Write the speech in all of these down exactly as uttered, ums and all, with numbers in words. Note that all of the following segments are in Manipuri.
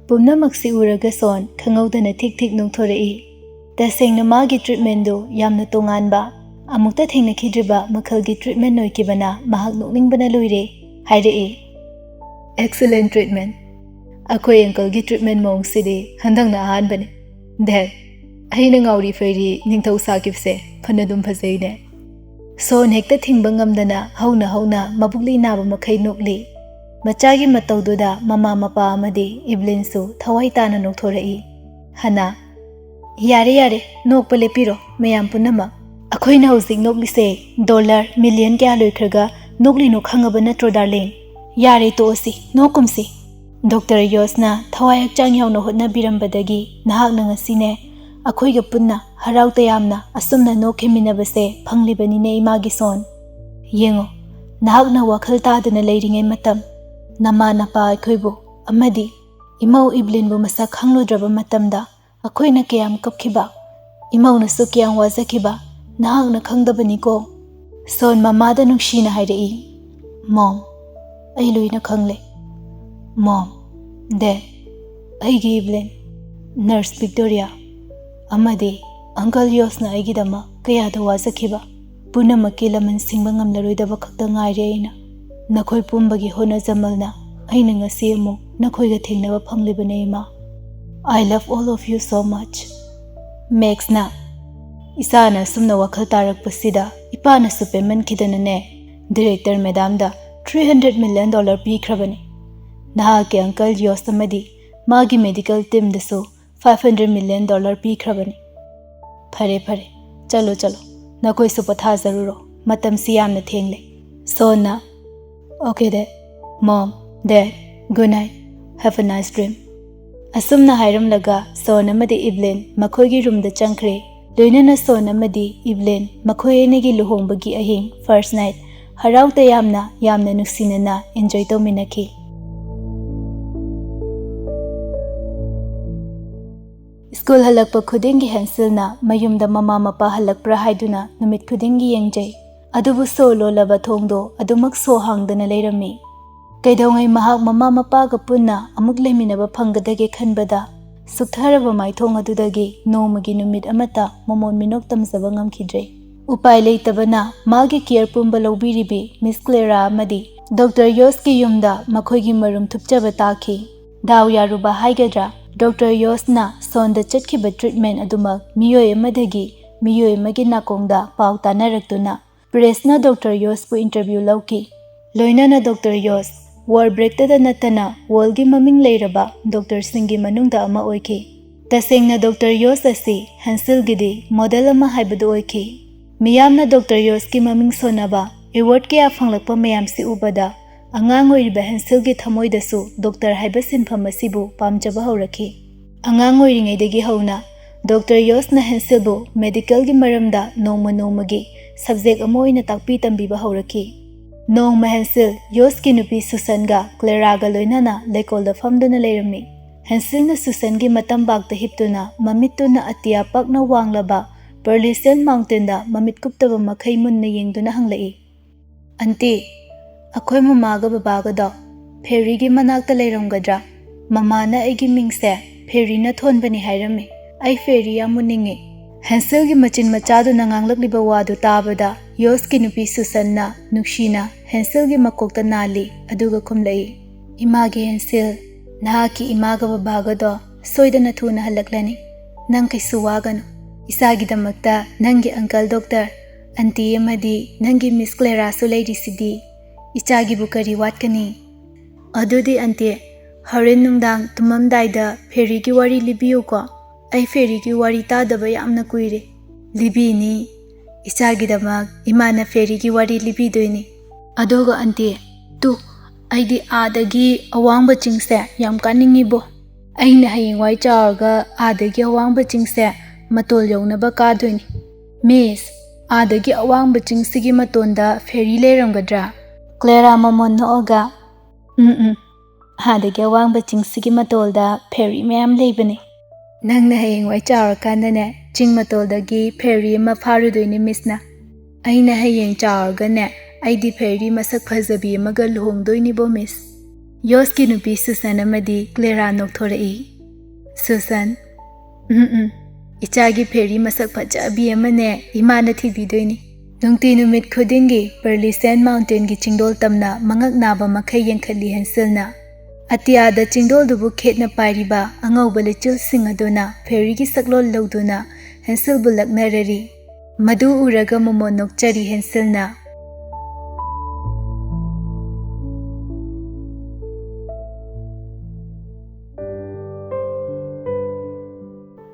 ꯄꯨꯝꯅꯃꯛꯁꯤ ꯎꯔꯒ ꯁꯣꯟ ꯈꯪꯍꯧꯗꯅ ꯊꯤꯛ ꯊꯤꯛ ꯅꯣꯛꯊꯣꯔꯛꯏ꯫ ꯇꯁꯦꯡꯅ ꯃꯥꯒꯤ ꯇ꯭ꯔꯤꯠꯃꯦꯟꯗꯨ ꯌꯥꯝꯅ ꯇꯣꯉꯥꯟꯕ, ꯑꯃꯨꯛꯇ ꯊꯦꯡꯅꯈꯤꯗ꯭ꯔꯤꯕ ꯃꯈꯜꯒꯤ ꯇ꯭ꯔꯤꯠꯃꯦꯟ ꯑꯣꯏꯈꯤꯕꯅ ꯃꯍꯥꯛ ꯅꯣꯛꯅꯤꯡꯕꯅ ꯂꯣꯏꯔꯦ ꯍꯥꯏꯔꯛꯏ꯫ "Excellent treatment. ꯑꯩꯈꯣꯏ ꯑꯪꯀꯜꯒꯤ ꯇ꯭ꯔꯤꯠꯃꯦꯟ ꯃꯑꯣꯡꯁꯤꯗꯤ ꯍꯟꯗꯛꯅ ꯑꯍꯥꯟꯕꯅꯤ꯫ ꯗꯦꯠ, ꯑꯩꯅ ꯉꯥꯎꯔꯤ ꯐꯩꯔꯤ ꯅꯤꯡꯊꯧ ꯁꯥꯈꯤꯕꯁꯦ ꯐꯅꯗꯨꯝ ꯐꯖꯩꯅꯦ꯫" ꯁꯣꯟ ꯍꯦꯛꯇ ꯊꯤꯡꯕ ꯉꯝꯗꯅ ꯍꯧꯅ ꯍꯧꯅ ꯃꯕꯨꯛꯂꯤ ꯅꯥꯕ ꯃꯈꯩ ꯅꯣꯛꯂꯤ꯫ ꯃꯆꯥꯒꯤ ꯃꯇꯧꯗꯨꯗ ꯃꯃꯥ ꯃꯄꯥ ꯑꯃꯗꯤ ꯏꯕ꯭ꯂꯤꯟꯁꯨ ꯊꯋꯥꯏ ꯇꯥꯅ ꯅꯣꯛꯊꯣꯔꯛꯏ꯫ ꯍꯅꯥ, "ꯌꯥꯔꯦ ꯌꯥꯔꯦ, ꯅꯣꯛꯄ ꯂꯦꯞꯄꯤꯔꯣ ꯃꯌꯥꯝ ꯄꯨꯝꯅꯃꯛ꯫ ꯑꯩꯈꯣꯏꯅ ꯍꯧꯖꯤꯛ ꯅꯣꯛꯂꯤꯁꯦ ꯗꯣꯂꯔ ꯃꯤꯂꯤꯌꯟ ꯀꯌꯥ ꯂꯣꯏꯈ꯭ꯔꯒ ꯅꯣꯛꯂꯤꯅꯣ ꯈꯪꯉꯕ ꯅꯠꯇ꯭ꯔꯣ ꯗꯥꯔꯂꯤꯡ? ꯌꯥꯔꯦ, ꯇꯣꯛꯑꯁꯤ, ꯅꯣꯛꯀꯨꯝꯁꯤ꯫ ꯗꯣꯛꯇꯔ ꯌꯣꯁꯅ ꯊꯋꯥꯏ ꯍꯛꯆꯥꯡ ꯌꯥꯎꯅ ꯍꯣꯠꯅꯕꯤꯔꯝꯕꯗꯒꯤ ꯅꯍꯥꯛꯅ ꯉꯁꯤꯅꯦ ꯑꯩꯈꯣꯏꯒ ꯄꯨꯟꯅ ꯍꯔꯥꯎ ꯇꯌꯥꯝꯅ ꯑꯁꯨꯝꯅ ꯅꯣꯛꯈꯤꯃꯤꯟꯅꯕꯁꯦ ꯐꯪꯂꯤꯕꯅꯤꯅꯦ ꯏꯃꯥꯒꯤ ꯁꯣꯟ꯫ ꯌꯦꯡꯉꯣ, ꯅꯍꯥꯛꯅ ꯋꯥꯈꯜ ꯇꯥꯗꯅ ꯂꯩꯔꯤꯉꯩ ꯃꯇꯝ, ꯅꯃꯥ ꯅꯄꯥ ꯑꯩꯈꯣꯏꯕꯨ ꯑꯃꯗꯤ ꯏꯃꯧ ꯏꯕ꯭ꯂꯤꯟꯕꯨ ꯃꯁꯛ ꯈꯪꯂꯨꯗ꯭ꯔꯕ ꯃꯇꯝꯗ ꯑꯩꯈꯣꯏꯅ ꯀꯌꯥꯝ ꯀꯞꯈꯤꯕ, ꯏꯃꯧꯅꯁꯨ ꯀꯌꯥꯝ ꯋꯥꯖꯈꯤꯕ ꯅꯍꯥꯛꯅ ꯈꯪꯗꯕꯅꯤꯀꯣ꯫" ꯁꯣꯟ ꯃꯃꯥꯗ ꯅꯨꯡꯁꯤꯅ ꯍꯥꯏꯔꯛꯏ꯫ "ꯃꯣꯝ, ꯑꯩ ꯂꯣꯏꯅ ꯈꯪꯂꯦ꯫ ꯃꯣꯝ, ꯗꯦꯠ, ꯑꯩꯒꯤ ꯏꯕ꯭ꯂꯤꯟ, ꯅꯔꯁ ꯚꯤꯛꯇꯣꯔꯤꯌꯥ ꯑꯃꯗꯤ ꯑꯪꯀꯜ ꯌꯣꯁꯅ ꯑꯩꯒꯤꯗꯃꯛ ꯀꯌꯥꯗ ꯋꯥꯖꯈꯤꯕ ꯄꯨꯝꯅꯃꯛꯀꯤ ꯂꯃꯟ ꯁꯤꯡꯕ ꯉꯝꯂꯔꯣꯏꯗꯕ ꯈꯛꯇ ꯉꯥꯏꯔꯦ ꯑꯩꯅ꯫ ꯅꯈꯣꯏ ꯄꯨꯝꯕꯒꯤ ꯍꯣꯠꯅꯖꯃꯜꯅ ꯑꯩꯅ ꯉꯁꯤ ꯑꯃꯨꯛ ꯅꯈꯣꯏꯒ ꯊꯦꯡꯅꯕ ꯐꯪꯂꯤꯕꯅꯦ ꯏꯃꯥ꯫ I love all of you so much." ꯃꯦꯛꯁꯅ, "ꯏꯆꯥꯅ ꯑꯁꯨꯝꯅ ꯋꯥꯈꯜ ꯇꯥꯔꯛꯄꯁꯤꯗ ꯏꯄꯥꯅꯁꯨ ꯄꯦꯟꯃꯟꯈꯤꯗꯅꯅꯦ ꯗꯤꯔꯦꯛꯇꯔ ꯃꯦꯗꯥꯝꯗ ꯊ꯭ꯔꯤ ꯍꯟꯗ꯭ꯔꯦꯠ ꯃꯤꯂꯤꯌꯟ ꯗꯣꯂꯔ ꯄꯤꯈ꯭ꯔꯕꯅꯤ꯫ ꯅꯍꯥꯛꯀꯤ ꯑꯪꯀꯜ ꯌꯣꯁ ꯑꯃꯗꯤ ꯃꯥꯒꯤ ꯃꯦꯗꯤꯀꯦꯜ ꯇꯤꯝꯗꯁꯨ ꯐꯥꯏꯚ ꯍꯟꯗ꯭ꯔꯦꯠ ꯃꯤꯂꯤꯌꯟ ꯗꯣꯂꯔ ꯄꯤꯈ꯭ꯔꯕꯅꯤ꯫ ꯐꯔꯦ, ꯐꯔꯦ, ꯆꯠꯂꯣ, ꯆꯠꯂꯣ, ꯅꯈꯣꯏꯁꯨ ꯄꯣꯊꯥꯖꯔꯨꯔꯣ, ꯃꯇꯝꯁꯤ ꯌꯥꯝꯅ ꯊꯦꯡꯂꯦ꯫" ꯁꯣꯟꯅ, "Okay, Dad, Mom, Dad, good night, have a nice dream." ꯑꯁꯨꯝꯅ ꯍꯥꯏꯔꯝꯂꯒ ꯁꯣꯟ ꯑꯃꯗꯤ ꯏꯕ꯭ꯂꯤꯟ ꯃꯈꯣꯏꯒꯤ ꯔꯨꯝꯗ ꯆꯪꯈ꯭ꯔꯦ꯫ ꯂꯣꯏꯅꯅ ꯁꯣꯟ ꯑꯃꯗꯤ ꯏꯕ꯭ꯂꯤꯟ ꯃꯈꯣꯏ ꯑꯅꯤꯒꯤ ꯂꯨꯍꯣꯡꯕꯒꯤ ꯑꯍꯤꯡ, ꯐꯥꯔꯁ ꯅꯥꯏꯠ, ꯍꯔꯥꯎ ꯇꯌꯥꯝꯅ ꯌꯥꯝꯅ ꯅꯨꯡꯁꯤꯅꯅ ꯑꯦꯟꯖꯣꯏ ꯇꯧꯃꯤꯟꯅꯈꯤ꯫ ꯁ꯭ꯀꯨꯜ ꯍꯜꯂꯛꯄ ꯈꯨꯗꯤꯡꯒꯤ ꯍꯦꯟꯁꯤꯜꯅ ꯃꯌꯨꯝꯗ ꯃꯃꯥ ꯃꯄꯥ ꯍꯜꯂꯛꯄ꯭ꯔꯥ ꯍꯥꯏꯗꯨꯅ ꯅꯨꯃꯤꯠ ꯈꯨꯗꯤꯡꯒꯤ ꯌꯦꯡꯖꯩ꯫ ꯑꯗꯨꯕꯨ ꯁꯣ ꯂꯣꯜꯂꯕ ꯊꯣꯡꯗꯣ ꯑꯗꯨꯃꯛ ꯁꯣ ꯍꯥꯡꯗꯅ ꯂꯩꯔꯝꯃꯤ꯫ ꯀꯩꯗꯧꯉꯩ ꯃꯍꯥꯛ ꯃꯃꯥ ꯃꯄꯥꯒ ꯄꯨꯟꯅ ꯑꯃꯨꯛ ꯂꯩꯃꯤꯟꯅꯕ ꯐꯪꯒꯗꯒꯦ ꯈꯟꯕꯗ, ꯁꯨꯛꯊꯔꯕ ꯃꯥꯏꯊꯣꯡ ꯑꯗꯨꯗꯒꯤ ꯅꯣꯡꯃꯒꯤ ꯅꯨꯃꯤꯠ ꯑꯃꯠꯇ ꯃꯃꯣꯟ ꯃꯤꯅꯣꯛ ꯇꯝꯖꯕ ꯉꯝꯈꯤꯗ꯭ꯔꯦ꯫ ꯎꯄꯥꯏ ꯂꯩꯇꯕꯅ ꯃꯥꯒꯤ ꯀꯤꯌꯔ ꯄꯨꯝꯕ ꯂꯧꯕꯤꯔꯤꯕꯤ ꯃꯤꯁ ꯀ꯭ꯂꯦꯔꯥ ꯑꯃꯗꯤ ꯗꯣꯛꯇꯔ ꯌꯣꯁꯀꯤ ꯌꯨꯝꯗ ꯃꯈꯣꯏꯒꯤ ꯃꯔꯨꯝ ꯊꯨꯞꯆꯕ ꯇꯥꯈꯤ꯫ ꯗꯥꯎ ꯌꯥꯔꯨꯕ ꯍꯥꯏꯒꯗ꯭ꯔꯥ, ꯗꯣꯛꯇꯔ ꯌꯣꯁꯅ ꯁꯣꯟꯗ ꯆꯠꯈꯤꯕ ꯇ꯭ꯔꯤꯠꯃꯦꯟ ꯑꯗꯨꯃꯛ ꯃꯤꯑꯣꯏ ꯑꯃꯗꯒꯤ ꯃꯤꯑꯣꯏ ꯑꯃꯒꯤ ꯅꯥꯀꯣꯡꯗ ꯄꯥꯎ ꯇꯥꯅꯔꯛꯇꯨꯅ ꯄ꯭ꯔꯦꯁꯅ ꯗꯣꯛꯇꯔ ꯌꯣꯁꯄꯨ ꯏꯟꯇꯔꯚ꯭ꯌꯨ ꯂꯧꯈꯤ꯫ ꯂꯣꯏꯅꯅ ꯗꯣꯛꯇꯔ ꯌꯣꯁ ꯋꯥꯔ ꯕ꯭ꯔꯦꯛꯇꯗ ꯅꯠꯇꯅ ꯋꯥꯔꯜꯒꯤ ꯃꯃꯤꯡ ꯂꯩꯔꯕ ꯗꯣꯛꯇꯔꯁꯤꯡꯒꯤ ꯃꯅꯨꯡꯗ ꯑꯃ ꯑꯣꯏꯈꯤ꯫ ꯇꯁꯦꯡꯅ ꯗꯣꯛꯇꯔ ꯌꯣꯁ ꯑꯁꯤ ꯍꯦꯟꯁꯤꯜꯒꯤꯗꯤ ꯃꯣꯗꯦꯜ ꯑꯃ ꯍꯥꯏꯕꯗꯨ ꯑꯣꯏꯈꯤ꯫ ꯃꯤꯌꯥꯝꯅ ꯗꯣꯛꯇꯔ ꯌꯣꯁꯀꯤ ꯃꯃꯤꯡ ꯁꯣꯟꯅꯕ ꯑꯦꯋꯥꯔꯗ ꯀꯌꯥ ꯐꯪꯂꯛꯄ ꯃꯌꯥꯝꯁꯤ ꯎꯕꯗ, ꯑꯉꯥꯡ ꯑꯣꯏꯔꯤꯕ ꯍꯦꯟꯁꯤꯜꯒꯤ ꯊꯃꯣꯏꯗꯁꯨ ꯗꯣꯛꯇꯔ ꯍꯥꯏꯕ ꯁꯤꯟꯐꯝ ꯑꯁꯤꯕꯨ ꯄꯥꯝꯖꯕ ꯍꯧꯔꯛꯈꯤ꯫ ꯑꯉꯥꯡ ꯑꯣꯏꯔꯤꯉꯩꯗꯒꯤ ꯍꯧꯅ ꯗꯣꯛꯇꯔ ꯌꯣꯁꯅ ꯍꯦꯟꯁꯤꯜꯕꯨ ꯃꯦꯗꯤꯀꯦꯜꯒꯤ ꯃꯔꯝꯗ ꯅꯣꯡꯃ ꯅꯣꯡꯃꯒꯤ ꯁꯕꯖꯦꯛ ꯑꯃ ꯑꯣꯏꯅ ꯇꯥꯛꯄꯤ ꯇꯝꯕꯤꯕ ꯍꯧꯔꯛꯈꯤ꯫ ꯅꯣꯡꯃ ꯍꯦꯟꯁꯤꯜ ꯌꯣꯁꯀꯤ ꯅꯨꯄꯤ ꯁꯨꯁꯟꯒ ꯀ꯭ꯂꯦꯔꯥꯒ ꯂꯣꯏꯅꯅ ꯂꯩꯀꯣꯜꯗ ꯐꯝꯗꯨꯅ ꯂꯩꯔꯝꯃꯤ꯫ ꯍꯦꯟꯁꯤꯜꯅ ꯁꯨꯁꯟꯒꯤ ꯃꯇꯝꯕꯥꯛꯇ ꯍꯤꯞꯇꯨꯅ ꯃꯃꯤꯠꯇꯨꯅ ꯑꯇꯤꯌꯥ ꯄꯥꯛꯅ ꯋꯥꯡꯂꯕ ꯄꯔꯂꯤꯁꯤꯌꯟ ꯃꯥꯎꯟꯇꯦꯟꯗ ꯃꯃꯤꯠ ꯀꯨꯞꯇꯕ ꯃꯈꯩ ꯃꯨꯟꯅ ꯌꯦꯡꯗꯨꯅ ꯍꯪꯂꯛꯏ, "ꯑꯟꯇꯤ, ꯑꯩꯈꯣꯏ ꯃꯃꯥꯒ ꯕꯕꯥꯒꯗꯣ ꯐꯦꯔꯤꯒꯤ ꯃꯅꯥꯛꯇ ꯂꯩꯔꯝꯒꯗ꯭ꯔꯥ? ꯃꯃꯥꯅ ꯑꯩꯒꯤ ꯃꯤꯡꯁꯦ ꯐꯦꯔꯤꯅ ꯊꯣꯟꯕꯅꯤ ꯍꯥꯏꯔꯝꯃꯤ꯫ ꯑꯩ ꯐꯦꯔꯤ ꯌꯥꯝ ꯎꯅꯤꯡꯉꯤ꯫" ꯍꯦꯟꯁꯤꯜꯒꯤ ꯃꯆꯤꯟ ꯃꯆꯥꯗꯨꯅ ꯉꯥꯡꯂꯛꯂꯤꯕ ꯋꯥꯗꯨ ꯇꯥꯕꯗ ꯌꯣꯁꯀꯤ ꯅꯨꯄꯤ ꯁꯨꯁꯟꯅ ꯅꯨꯡꯁꯤꯅ ꯍꯦꯟꯁꯤꯜꯒꯤ ꯃꯀꯣꯛꯇ ꯅꯥꯜꯂꯤ, ꯑꯗꯨꯒ ꯈꯨꯝꯂꯛꯏ, "ꯏꯃꯥꯒꯤ ꯍꯦꯟꯁꯤꯜ, ꯅꯍꯥꯛꯀꯤ ꯏꯃꯥꯒ ꯕꯕꯥꯒꯗꯣ ꯁꯣꯏꯗꯅ ꯊꯨꯅ ꯍꯜꯂꯛꯂꯅꯤ꯫ ꯅꯪ ꯀꯩꯁꯨ ꯋꯥꯒꯅꯨ꯫ ꯏꯆꯥꯒꯤꯗꯃꯛꯇ ꯅꯪꯒꯤ ꯑꯪꯀꯜ ꯗꯣꯛꯇꯔ, ꯑꯟꯇꯤ ꯑꯃꯗꯤ ꯅꯪꯒꯤ ꯃꯤꯁ ꯀ꯭ꯂꯦꯔꯥꯁꯨ ꯂꯩꯔꯤꯁꯤꯗꯤ꯫ ꯏꯆꯥꯒꯤꯕꯨ ꯀꯔꯤ ꯋꯥꯠꯀꯅꯤ?" "ꯑꯗꯨꯗꯤ ꯑꯟꯇꯤ, ꯍꯣꯔꯦꯟ ꯅꯨꯡꯗꯥꯡ ꯇꯨꯝꯃꯝꯗꯥꯏꯗ ꯐꯦꯔꯤꯒꯤ ꯋꯥꯔꯤ ꯂꯤꯕꯤꯌꯨꯀꯣ꯫ ꯑꯩ ꯐꯦꯔꯤꯒꯤ ꯋꯥꯔꯤ ꯇꯥꯗꯕ ꯌꯥꯝꯅ ꯀꯨꯏꯔꯦ꯫" "ꯂꯤꯕꯤꯅꯤ꯫ ꯏꯆꯥꯒꯤꯗꯃꯛ ꯏꯃꯥꯅ ꯐꯦꯔꯤꯒꯤ ꯋꯥꯔꯤ ꯂꯤꯕꯤꯗꯣꯏꯅꯤ꯫ ꯑꯗꯨꯒ ꯑꯟꯇꯤ, ꯇꯨ, ꯑꯩꯗꯤ ꯑꯥꯗꯒꯤ ꯑꯋꯥꯡꯕ ꯆꯤꯡꯁꯦ ꯌꯥꯝ ꯀꯥꯅꯤꯡꯉꯤꯕꯣ꯫ ꯑꯩꯅ ꯍꯌꯦꯡꯋꯥꯏ ꯆꯥꯎꯔꯒ ꯑꯥꯗꯒꯤ ꯑꯋꯥꯡꯕ ꯆꯤꯡꯁꯦ ꯃꯇꯣꯜ ꯌꯧꯅꯕ ꯀꯥꯗꯣꯏꯅꯤ꯫ ꯃꯤꯁ, ꯑꯥꯗꯒꯤ ꯑꯋꯥꯡꯕ ꯆꯤꯡꯁꯤꯒꯤ ꯃꯇꯣꯟꯗ ꯐꯦꯔꯤ ꯂꯩꯔꯝꯒꯗ꯭ꯔꯥ?" ꯀ꯭ꯂꯦꯔꯥ ꯃꯃꯣꯟ ꯅꯣꯛꯑꯒ, "ꯎꯝ, ꯎꯝ, ꯑꯥꯗꯒꯤ ꯑꯋꯥꯡꯕ ꯆꯤꯡꯁꯤꯒꯤ ꯃꯇꯣꯜꯗ ꯐꯦꯔꯤ ꯃꯌꯥꯝ ꯂꯩꯕꯅꯤ꯫" "ꯅꯪꯅ ꯍꯌꯦꯡꯋꯥꯏ ꯆꯥꯎꯔꯀꯥꯟꯗꯅꯦ, ꯆꯤꯡ ꯃꯇꯣꯜꯗꯒꯤ ꯐꯦꯔꯤ ꯑꯃ ꯐꯥꯔꯨꯗꯣꯏꯅꯤ, ꯃꯤꯁꯅ꯫ ꯑꯩꯅ ꯍꯌꯦꯡ ꯆꯥꯎꯔꯒꯅꯦ, ꯑꯩꯗꯤ ꯐꯦꯔꯤ ꯃꯁꯛ ꯐꯖꯕꯤ ꯑꯃꯒ ꯂꯨꯍꯣꯡꯗꯣꯏꯅꯤꯕꯣ, ꯃꯤꯁ꯫ ꯌꯣꯁꯀꯤ ꯅꯨꯄꯤ ꯁꯨꯁꯟ ꯑꯃꯗꯤ ꯀ꯭ꯂꯦꯔꯥ ꯅꯣꯛꯊꯣꯔꯛꯏ꯫ ꯁꯨꯁꯟ, "ꯎꯝ, ꯎꯝ, ꯏꯆꯥꯒꯤ ꯐꯦꯔꯤ ꯃꯁꯛ ꯐꯖꯕꯤ ꯑꯃꯅꯦ ꯏꯃꯥꯅ ꯊꯤꯕꯤꯗꯣꯏꯅꯤ"꯫ ꯅꯨꯡꯇꯤ ꯅꯨꯃꯤꯠ ꯈꯨꯗꯤꯡꯒꯤ ꯄꯔꯂꯤꯁꯦꯟ ꯃꯥꯎꯟꯇꯦꯟꯒꯤ ꯆꯤꯡꯗꯣꯜ ꯇꯝꯅ ꯃꯉꯛ ꯅꯥꯕ ꯃꯈꯩ ꯌꯦꯡꯈꯠꯂꯤ ꯍꯦꯟꯁꯤꯜꯅ꯫ ꯑꯇꯤꯌꯥꯗ ꯆꯤꯡꯗꯣꯜꯗꯨꯕꯨ ꯈꯦꯠꯅ ꯄꯥꯏꯔꯤꯕ ꯑꯉꯧꯕ ꯂꯩꯆꯤꯜꯁꯤꯡ ꯑꯗꯨꯅ ꯐꯦꯔꯤꯒꯤ ꯁꯛꯂꯣꯟ ꯂꯧꯗꯨꯅ ꯍꯦꯟꯁꯤꯜꯕꯨ ꯂꯛꯅꯔꯔꯤ꯫ ꯃꯗꯨ ꯎꯔꯒ ꯃꯣꯃꯣꯟ ꯅꯣꯛꯆꯔꯤ ꯍꯦꯟꯁꯤꯜꯅ꯫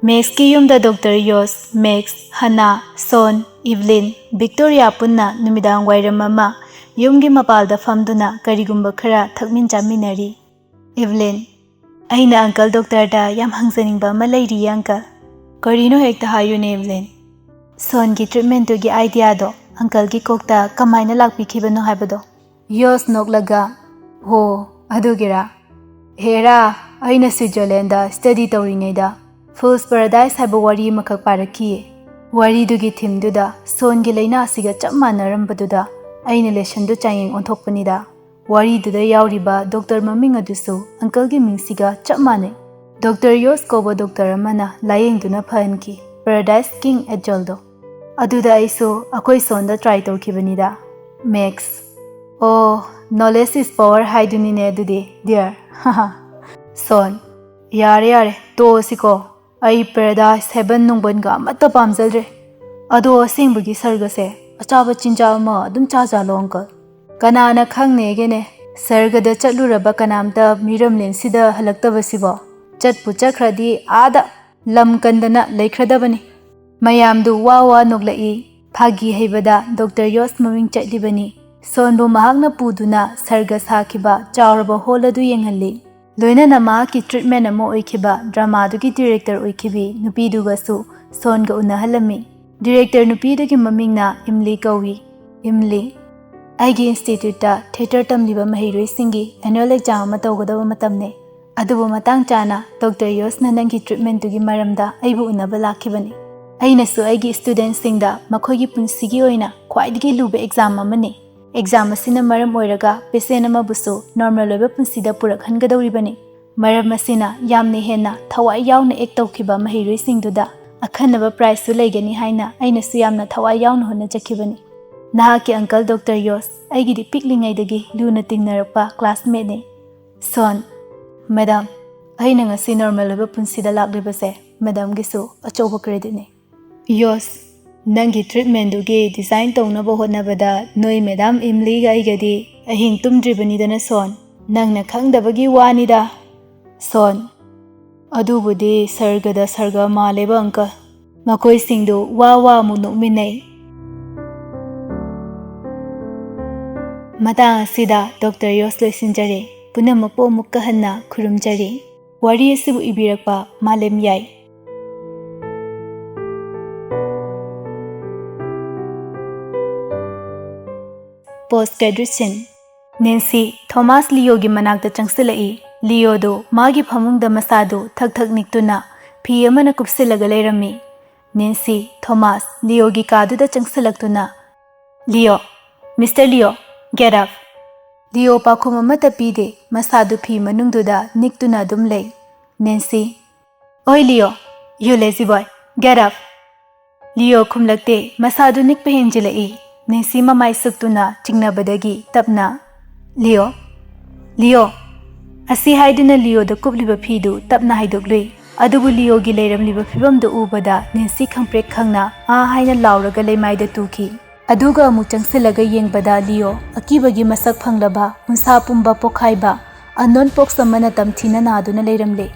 ꯃꯦꯛꯁꯀꯤ ꯌꯨꯝꯗ ꯗꯣꯛꯇꯔ ꯌꯣꯁ, ꯃꯦꯛꯁ, ꯍꯅꯥ, ꯁꯣꯟ, ꯏꯚꯂꯤꯟ, ꯚꯤꯛꯇꯣꯔꯤꯌꯥ ꯄꯨꯟꯅ ꯅꯨꯃꯤꯗꯥꯡ ꯋꯥꯏꯔꯝ ꯑꯃ ꯌꯨꯝꯒꯤ ꯃꯄꯥꯜꯗ ꯐꯝꯗꯨꯅ ꯀꯔꯤꯒꯨꯝꯕ ꯈꯔ ꯊꯛꯃꯤꯟ ꯆꯥꯃꯤꯟꯅꯔꯤ꯫ ꯏꯚꯂꯤꯟ, "ꯑꯩꯅ ꯑꯪꯀꯜ ꯗꯣꯛꯇꯔꯗ ꯌꯥꯝ ꯍꯪꯖꯅꯤꯡꯕ ꯑꯃ ꯂꯩꯔꯤꯌꯦ, ꯑꯪꯀꯜ"꯫ "ꯀꯔꯤꯅꯣ, ꯍꯦꯛꯇ ꯍꯥꯏꯌꯨꯅꯦ, ꯏꯚꯂꯤꯟ"꯫ "ꯁꯣꯟꯒꯤ ꯇ꯭ꯔꯤꯠꯃꯦꯟꯇꯨꯒꯤ ꯑꯥꯏꯗꯤꯌꯥꯗꯣ ꯑꯪꯀꯜꯒꯤ ꯀꯣꯛꯇ ꯀꯃꯥꯏꯅ ꯂꯥꯛꯄꯤꯈꯤꯕꯅꯣ ꯍꯥꯏꯕꯗꯣ"꯫ ꯌꯣꯁ ꯅꯣꯛꯂꯒ, "ꯍꯣ, ꯑꯗꯨꯒꯤꯔꯥ? ꯍꯦꯔꯥ, ꯑꯩꯅ ꯁ꯭ꯋꯤꯠꯖꯔꯂꯦꯟꯗ ꯁ꯭ꯇꯗꯤ ꯇꯧꯔꯤꯉꯩꯗ ꯐꯨꯜꯁ ꯄꯦꯔꯥꯗꯥꯏꯁ ꯍꯥꯏꯕ ꯋꯥꯔꯤ ꯑꯃꯈꯛ ꯄꯥꯔꯛꯈꯤꯌꯦ꯫ ꯋꯥꯔꯤꯗꯨꯒꯤ ꯊꯤꯝꯗꯨꯗ ꯁꯣꯟꯒꯤ ꯂꯥꯏꯅꯥ ꯑꯁꯤꯒ ꯆꯞ ꯃꯥꯟꯅꯔꯝꯕꯗꯨꯗ ꯑꯩꯅ ꯂꯦꯁꯟꯗꯨ ꯆꯥꯡꯌꯦꯡ ꯑꯣꯟꯊꯣꯛꯄꯅꯤꯗ꯫ ꯋꯥꯔꯤꯗꯨꯗ ꯌꯥꯎꯔꯤꯕ ꯗꯣꯛꯇꯔ ꯃꯃꯤꯡ ꯑꯗꯨꯁꯨ ꯑꯪꯀꯜꯒꯤ ꯃꯤꯡꯁꯤꯒ ꯆꯞ ꯃꯥꯟꯅꯩ꯫ ꯗꯣꯛꯇꯔ ꯌꯣꯁ ꯀꯧꯕ ꯗꯣꯛꯇꯔ ꯑꯃꯅ ꯂꯥꯌꯦꯡꯗꯨꯅ ꯐꯍꯟꯈꯤ ꯄꯦꯔꯥꯗꯥꯏꯁ ꯀꯤꯡ ꯑꯦꯖꯣꯜꯗꯣ꯫ ꯑꯗꯨꯗ ꯑꯩꯁꯨ ꯑꯩꯈꯣꯏ ꯁꯣꯟꯗ ꯇ꯭ꯔꯥꯏ ꯇꯧꯈꯤꯕꯅꯤꯗ"꯫ ꯃꯦꯛꯁ, "ꯑꯣ, knowledge is power ꯍꯥꯏꯗꯨꯅꯤꯅꯦ ꯑꯗꯨꯗꯤ, ꯗꯤꯌꯔ"꯫ ꯁꯣꯟ, "ꯌꯥꯔꯦ, ꯌꯥꯔꯦ, ꯇꯣꯛꯑꯁꯤꯀꯣ꯫ ꯑꯩ ꯄꯦꯔꯥꯗꯥꯏꯁ ꯍꯦꯕꯟ ꯅꯨꯡꯕꯟꯒ ꯑꯃꯠꯇ ꯄꯥꯝꯖꯗ꯭ꯔꯦ꯫ ꯑꯗꯣ ꯑꯁꯦꯡꯕꯒꯤ ꯁꯔꯒꯁꯦ ꯑꯆꯥꯕ ꯆꯤꯟꯖꯥꯛ ꯑꯃ ꯑꯗꯨꯝ ꯆꯥꯖꯥꯠꯂꯣ, ꯑꯪꯀꯜ? ꯀꯅꯥꯅ ꯈꯪꯅꯦꯒꯦꯅꯦ? ꯁꯔꯒꯗ ꯆꯠꯂꯨꯔꯕ ꯀꯅꯥꯝꯇ ꯃꯤꯔꯝꯂꯦꯟꯁꯤꯗ ꯍꯜꯂꯛꯇꯕꯁꯤꯕꯣ? ꯆꯠꯄꯨ ꯆꯠꯈ꯭ꯔꯗꯤ ꯑꯥꯗ ꯂꯝ ꯀꯟꯗꯅ ꯂꯩꯈ꯭ꯔꯗꯕꯅꯤ"꯫ ꯃꯌꯥꯝꯗꯨ ꯋꯥ ꯋꯥ ꯅꯣꯛꯂꯛꯏ꯫ ꯐꯥꯒꯤ ꯍꯩꯕꯗ ꯗꯣꯛꯇꯔ ꯌꯣꯁ ꯃꯃꯤꯡ ꯆꯠꯂꯤꯕꯅꯤ꯫ ꯁꯣꯟꯕꯨ ꯃꯍꯥꯛꯅ ꯄꯨꯗꯨꯅ ꯁꯔꯒ ꯁꯥꯈꯤꯕ ꯆꯥꯎꯔꯕ ꯍꯣꯜ ꯑꯗꯨ ꯌꯦꯡꯍꯜꯂꯤ꯫ ꯂꯣꯏꯅꯅ ꯃꯍꯥꯛꯀꯤ ꯇ꯭ꯔꯤꯠꯃꯦꯟ ꯑꯃ ꯑꯣꯏꯈꯤꯕ ꯗ꯭ꯔꯃꯥꯗꯨꯒꯤ ꯗꯤꯔꯦꯛꯇꯔ ꯑꯣꯏꯈꯤꯕꯤ ꯅꯨꯄꯤꯗꯨꯒꯁꯨ ꯁꯣꯟꯒ ꯎꯅꯍꯜꯂꯝꯃꯤ꯫ ꯗꯤꯔꯦꯛꯇꯔ ꯅꯨꯄꯤꯗꯨꯒꯤ ꯃꯃꯤꯡꯅ ꯏꯝꯂꯤ ꯀꯧꯏ꯫ "ꯏꯝꯂꯤ, ꯑꯩꯒꯤ ꯏꯟꯁꯇꯤꯇ꯭ꯌꯨꯠꯇ ꯊꯤꯌꯦꯇꯔ ꯇꯝꯂꯤꯕ ꯃꯍꯩꯔꯣꯏꯁꯤꯡꯒꯤ ꯑꯦꯅꯨꯑꯦꯜ ꯑꯦꯛꯖꯥꯝ ꯑꯃ ꯇꯧꯒꯗꯕ ꯃꯇꯝꯅꯦ꯫ ꯑꯗꯨꯕꯨ ꯃꯇꯥꯡ ꯆꯥꯅ ꯗꯣꯛꯇꯔ ꯌꯣꯁꯅ ꯅꯪꯒꯤ ꯇ꯭ꯔꯤꯠꯃꯦꯟꯇꯨꯒꯤ ꯃꯔꯝꯗ ꯑꯩꯕꯨ ꯎꯅꯕ ꯂꯥꯛꯈꯤꯕꯅꯤ꯫ ꯑꯩꯅꯁꯨ ꯑꯩꯒꯤ ꯁ꯭ꯇꯨꯗꯦꯟꯠꯁꯤꯡꯗ ꯃꯈꯣꯏꯒꯤ ꯄꯨꯟꯁꯤꯒꯤ ꯑꯣꯏꯅ ꯈ꯭ꯋꯥꯏꯗꯒꯤ ꯂꯨꯕ ꯑꯦꯛꯖꯥꯝ ꯑꯃꯅꯤ꯫ ꯑꯦꯛꯖꯥꯝ ꯑꯁꯤꯅ ꯃꯔꯝ ꯑꯣꯏꯔꯒ ꯄꯦꯁꯦꯟ ꯑꯃꯕꯨꯁꯨ ꯅꯣꯔꯃꯦꯜ ꯑꯣꯏꯕ ꯄꯨꯟꯁꯤꯗ ꯄꯨꯔꯛꯍꯟꯒꯗꯧꯔꯤꯕꯅꯤ꯫ ꯃꯔꯝ ꯑꯁꯤꯅ ꯌꯥꯝꯅ ꯍꯦꯟꯅ ꯊꯋꯥꯏ ꯌꯥꯎꯅ ꯑꯦꯛ ꯇꯧꯈꯤꯕ ꯃꯍꯩꯔꯣꯏꯁꯤꯡꯗꯨꯗ ꯑꯈꯟꯅꯕ ꯄ꯭ꯔꯥꯏꯖꯁꯨ ꯂꯩꯒꯅꯤ ꯍꯥꯏꯅ ꯑꯩꯅꯁꯨ ꯌꯥꯝꯅ ꯊꯋꯥꯏ ꯌꯥꯎꯅ ꯍꯣꯠꯅꯖꯈꯤꯕꯅꯤ꯫ ꯅꯍꯥꯛꯀꯤ ꯑꯪꯀꯜ ꯗꯣꯛꯇꯔ ꯌꯣꯁ ꯑꯩꯒꯤꯗꯤ ꯄꯤꯛꯂꯤꯉꯩꯗꯒꯤ ꯂꯨꯅ ꯇꯤꯟꯅꯔꯛꯄ ꯀ꯭ꯂꯥꯁꯃꯦꯠꯅꯤ꯫ ꯁꯣꯟ, ꯃꯦꯗꯥꯝ, ꯑꯩꯅ ꯉꯁꯤ ꯅꯣꯔꯃꯦꯜ ꯑꯣꯏꯕ ꯄꯨꯟꯁꯤꯗ ꯂꯥꯛꯂꯤꯕꯁꯦ ꯃꯦꯗꯥꯝꯒꯤꯁꯨ ꯑꯆꯧꯕ ꯀ꯭ꯔꯦꯗꯤꯠꯅꯤ꯫ ꯌꯣꯁ, ꯅꯪꯒꯤ ꯇ꯭ꯔꯤꯠꯃꯦꯟꯗꯨꯒꯤ ꯗꯤꯖꯥꯏꯟ ꯇꯧꯅꯕ ꯍꯣꯠꯅꯕꯗ ꯅꯣꯏ ꯃꯦꯗꯥꯝ ꯏꯝꯂꯤꯒ ꯑꯩꯒꯗꯤ ꯑꯍꯤꯡ ꯇꯨꯝꯗ꯭ꯔꯤꯕꯅꯤꯗꯅ ꯁꯣꯟ, ꯅꯪꯅ ꯈꯪꯗꯕꯒꯤ ꯋꯥꯅꯤꯗ꯫ ꯁꯣꯟ, ꯑꯗꯨꯕꯨꯗꯤ ꯁꯔꯒꯗ ꯁꯔꯒ ꯃꯥꯜꯂꯦꯕ ꯑꯪꯀꯜ꯫ ꯃꯈꯣꯏꯁꯤꯡꯗꯨ ꯋꯥ ꯋꯥ ꯑꯃꯨꯛ ꯅꯣꯛꯃꯤꯟꯅꯩ꯫ ꯃꯇꯥꯡ ꯑꯁꯤꯗ ꯗꯣꯛꯇꯔ ꯌꯣꯁ ꯂꯣꯏꯁꯤꯟꯖꯔꯦ꯫ ꯄꯨꯝꯅꯃꯛꯄꯨ ꯑꯃꯨꯛꯀ ꯍꯟꯅ ꯈꯨꯔꯨꯝꯖꯔꯤ꯫ ꯋꯥꯔꯤ ꯑꯁꯤꯕꯨ ꯏꯕꯤꯔꯛꯄ ꯃꯥꯂꯦꯝ ꯌꯥꯏ꯫ ꯄꯣꯁ ꯀ꯭ꯔꯦꯗꯤꯠ ꯁꯤꯟ꯫ ꯅꯦꯟꯁꯤ, ꯊꯣꯃꯥꯁ ꯂꯤꯑꯣꯒꯤ ꯃꯅꯥꯛꯇ ꯆꯪꯁꯤꯜꯂꯛꯏ꯫ ꯂꯤꯑꯣꯗꯨ ꯃꯥꯒꯤ ꯐꯃꯨꯡꯗ ꯃꯁꯥꯗꯨ ꯊꯛ ꯊꯛ ꯅꯤꯛꯇꯨꯅ ꯐꯤ ꯑꯃꯅ ꯀꯨꯞꯁꯤꯜꯂꯒ ꯂꯩꯔꯝꯃꯤ꯫ ꯅꯦꯟꯁꯤ, ꯊꯣꯃꯥꯁ, ꯂꯤꯑꯣꯒꯤ ꯀꯥꯗꯨꯗ ꯆꯪꯁꯤꯜꯂꯛꯇꯨꯅ, "Leo, mister Leo, get up!" Leo ꯄꯥꯎꯈꯨꯝ ꯑꯃꯠꯇ ꯄꯤꯗꯦ, ꯃꯁꯥꯗꯨ ꯐꯤ ꯃꯅꯨꯡꯗꯨꯗ ꯅꯤꯛꯇꯨꯅ ꯑꯗꯨꯝ ꯂꯩ꯫ ꯅꯦꯟꯁꯤ, "ꯑꯣꯏ Leo, you lazy boy, get up!" Leo ꯈꯨꯝꯂꯛꯇꯦ, ꯃꯁꯥꯗꯨ ꯅꯤꯛꯄ ꯍꯦꯟꯖꯤꯜꯂꯛꯏ꯫ ꯅꯦꯟꯁꯤ ꯃꯃꯥꯏ ꯁꯨꯛꯇꯨꯅ ꯆꯤꯡꯅꯕꯗꯒꯤ ꯇꯞꯅ, "ꯂꯤꯑꯣ, ꯂꯤꯑꯣ!" ꯑꯁꯤ ꯍꯥꯏꯗꯨꯅ ꯂꯤꯑꯣꯗ ꯀꯨꯞꯂꯤꯕ ꯐꯤꯗꯨ ꯇꯞꯅ ꯍꯥꯏꯗꯣꯛꯂꯨꯏ꯫ ꯑꯗꯨꯕꯨ ꯂꯤꯑꯣꯒꯤ ꯂꯩꯔꯝꯂꯤꯕ ꯐꯤꯕꯝꯗꯨ ꯎꯕꯗ ꯅꯦꯟꯁꯤ ꯈꯪꯄ꯭ꯔꯦꯛ ꯈꯪꯅ "ꯑꯥ" ꯍꯥꯏꯅ ꯂꯥꯎꯔꯒ ꯂꯩꯃꯥꯏꯗ ꯇꯨꯈꯤ꯫ ꯑꯗꯨꯒ ꯑꯃꯨꯛ ꯆꯪꯁꯤꯜꯂꯒ ꯌꯦꯡꯕꯗ ꯂꯤꯑꯣ ꯑꯀꯤꯕꯒꯤ ꯃꯁꯛ ꯐꯪꯂꯕ ꯎꯟꯁꯥ ꯄꯨꯝꯕ ꯄꯣꯛꯈꯥꯏꯕ unknown ꯄꯣꯛꯁ ꯑꯃꯅ ꯇꯝꯊꯤꯅ ꯅꯥꯗꯨꯅ ꯂꯩꯔꯝꯂꯦ꯫